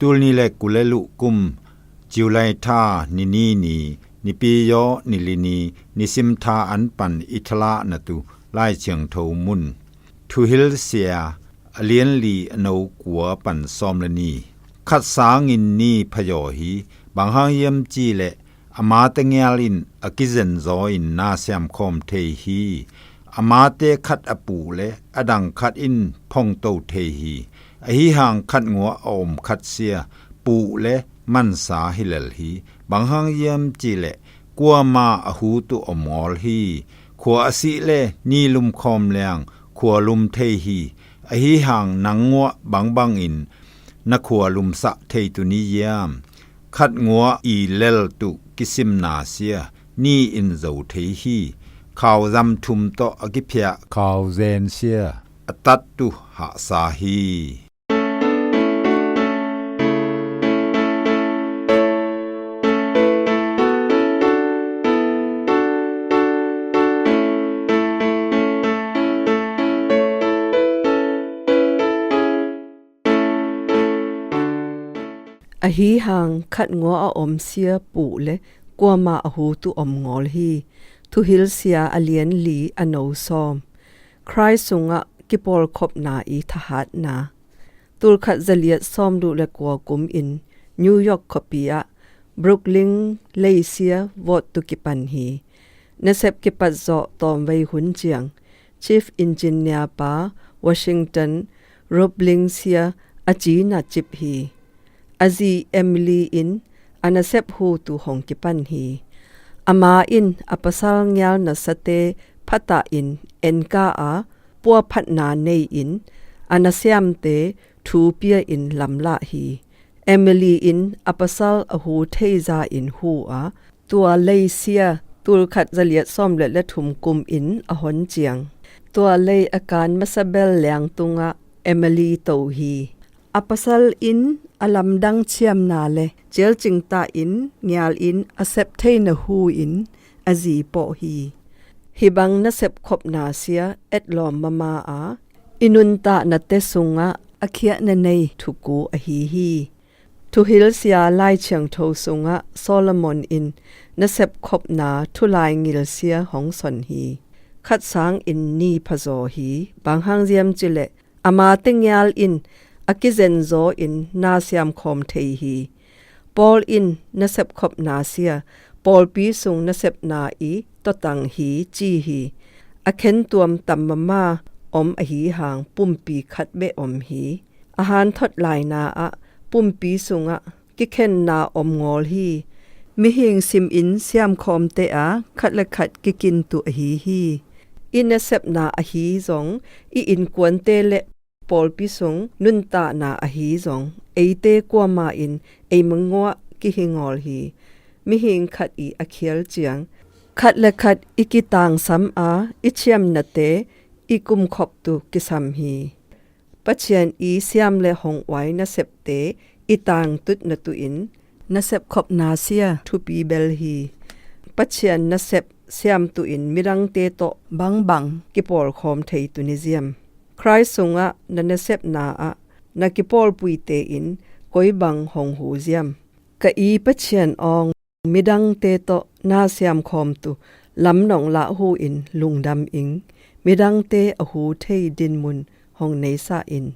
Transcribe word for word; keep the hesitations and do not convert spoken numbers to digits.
Tul ni le kul le luh kum, July tha ni ni ni, Nipi yaw ni li ni, nisim tha an pan i thalah na tu Lai Thiangtho mun. Thuhil sia a lian li a no kua pan sawm le ni. Khat sangin ni phayaw hi, bang hang hiam ci le, a mate ngial in a kizen zaw in na siam khawm thei hi. A mate khat a puh le a dang khat in phongto thei hi. Ahi hang khat ngua a om khat sia puh le mansa hi lel hi. Bang hang hiam ci le, kuama a hu tu om ngawl hi. Khua a sih le ni lum khawm liang khua lum thei hi. Ahi hang nang ngua bangbang in na khua lumsah thei tu ni hiam? Khat ngua i lel tu kisimna sia ni in zo thei hi. Khau zam thum tawh a kiphiah khau zen sia a tat tu hahsa hi. Ahi hang khat ngua a om sia puh le kuama a hu tu om ngawl hi. Thuhil sia a lian li a no sawm. Khrih sungah kipawlkhopna i thahatna. Tulkhat zaliat sawm duh le kua kum in New York khuapi ah Brooklyn leisia vawt tu kipan hi. Nasep kipat zawh tawmvei hun ciang Chief Engineer pa Washington Roebling sia a cina cip hi. A zi Emily in a nasep hu tu hong kipan hi. Ama in a pasal ngial nasate phatah in enka a puaphatna nei in a nasiamte thu pia in lamlah hi. Emily in a pasal a hu thei za in hu a, tua leisia tulkhat zaliat sawm le le thum kum in a hon ciang tua lei a kan masa bel liang tungah Emily to hi. A pasal in a lamdang ciamna le cialcing ta in ngial in a sep theina hu in a zi pawh hi. Hibang nasep khopna sia etlawm mama a, i nuntahnate sungah a khiahna nei thuku ahi hi. Thuhil sia Lai Thiangtho sungah Solomon in nasep khopna thulai ngil sia hong son hi. Khat sangin ni phazaw hi. Bang hang hiam ci le, a mate ngial in a kizen zaw in na siam khawm thei hi. Paul in nasep khopna sia pawlpi sung nasepna i totang hi ci hi. A khentuam tam mama om ahi hang pumpi khat beh om hi. A hanthot laina ah pumpi sungah kikhenna om ngawl hi. Mihing sim in siam khawmte a khat le khat kikin tu ahi hi. I nasepna ahi zong, i innkuante le pawlpi sung nuntakna ahi zong, eite kuama in ei manguah kihi ngawl hi. Mihing khat i a khial ciang khat le khat i kitangsam a, i ciamnate i kumkhop tu kisam hi. Pathian i siam le hong uai nasepte i tangtutna tu in nasep khopna sia thupi bel hi. Pathian nasep siam tu in midangte tawh bangbang kipawlkhawm thei tu ni ziam? Khrih sungah na nasepna ah na kipawlpuite in koi bang hong hu ziam? Ka i Pathian awng, midangte tawh na siam khawm tu lam nong lah hu in lungdam ing. Midangte a hu thei dinmun hong neisa in.